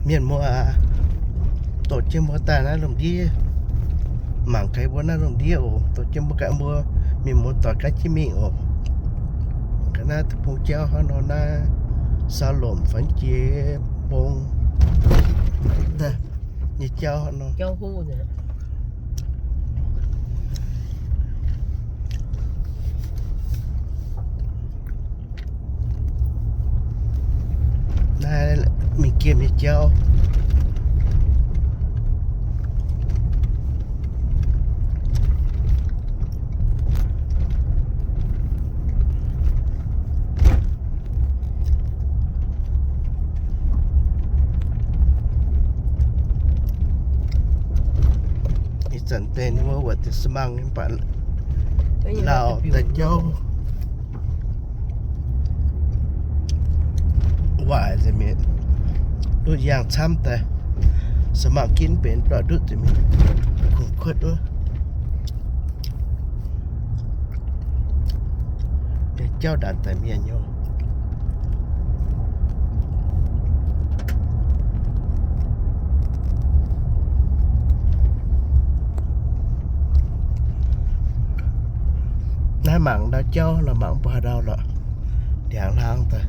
Mienh muoz aac, doqc jienv mbuo daaih naaiv lungh ndiev, mangc gaax mbuo naaiv lungh ndiev oc. Doqc jienv mbuo gaax, mbuo mienh muoz doic gaax jienv mingh oc. Ga'naaiv deic-bung jauv hnangv nor naaiv, Saalomv Fangx Jiex Mbong nyei jauv hnangv nor. Naaiv mingh giemh nyei jauv. Ih zanc deix ninh mbuo wuov deix สมัคร mv baac lauh daaih jauv waaic nzengc mi'aqv. Ndutv yangh camv daaih, สมัคร ginv benx mv baac ndutv nzengc mi'aqv. Kungx kuotv wuov. Jauv ndaanc daaih mienh nyei. Naaiv mangc ndau jauv lorqc, mangc mv buatc haaix ndau lorqc. Ndiangx hlang daaih.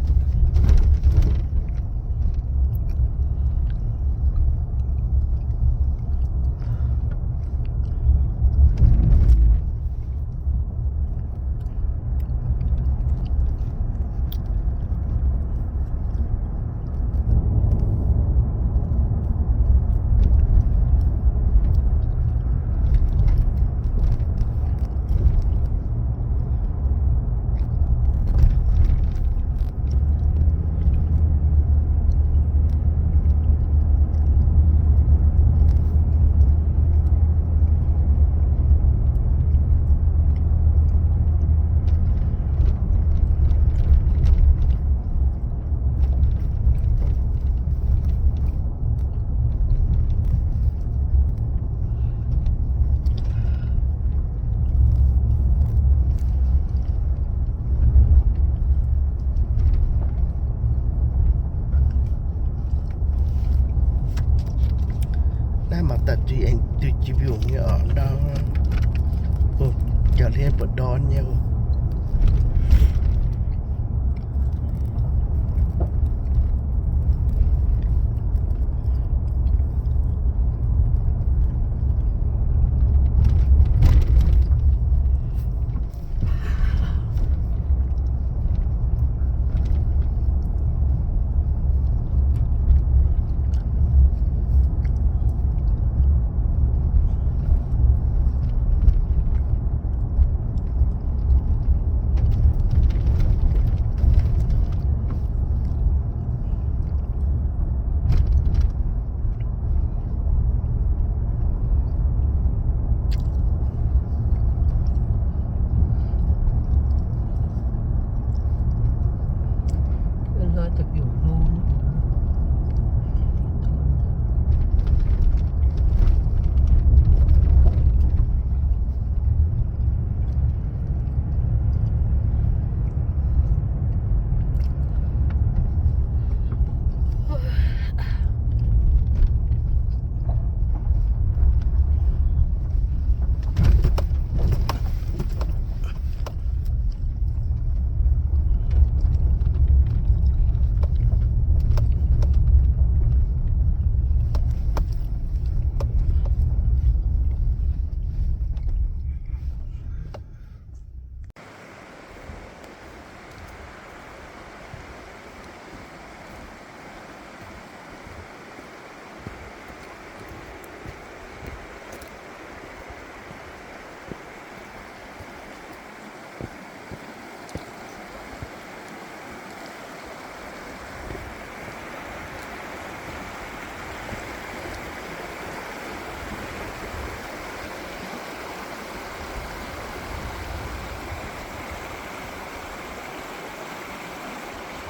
Naaiv mangc daaih zuiz aengx zuiz jiex mbiungc nyei oc ndau. Jauv-hlen buatc ndorn nyei oc.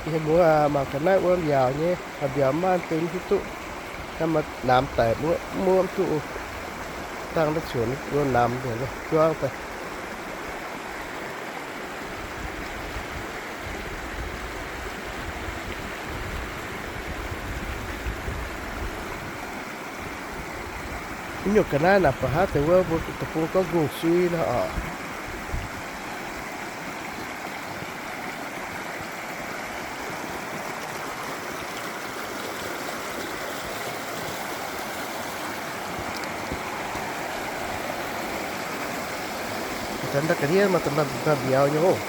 Yie mbuo mangc ga'naaiv wuov mbiaauc nyei, mbiaauc maaih deix mv hiuv duqv. Naaiv maaih namx daic, muoqv mv duqv. Dangh naaiv cuotv wuov namx nzengc, juangv daaih. Nyungc ga'naaiv naaic ba'hnangv deix wuov mbuo deic-bung gorngv ngongh sui nor oc. Da'naaiv ga'ndiev maaih da'naaiv mbiauz nyei oc.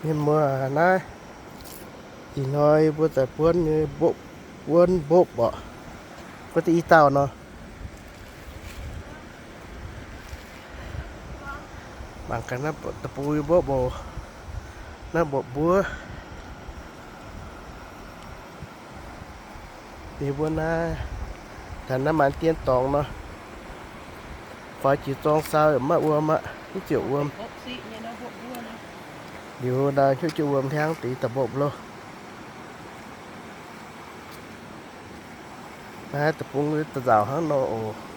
Mienh muoz naaiv, ih hnoi mbuo daaih buonv, buonv mbopv oc. Buonv deix i dauh nor. Mangc gaax naaiv deic-bung mbopv oc. Naaiv mbopv mbuov. Liuz mbuo naaiv, taux naaiv maanc dien dorngx nor, faix jiex zorng sau maiv wuom aqv, mv ziouc wuom. Liuz naaiv hnyouv jienv wuom hliangv deix da'mbopv loh. Naaiv deic-bung da'nzauc hnangv nor oc.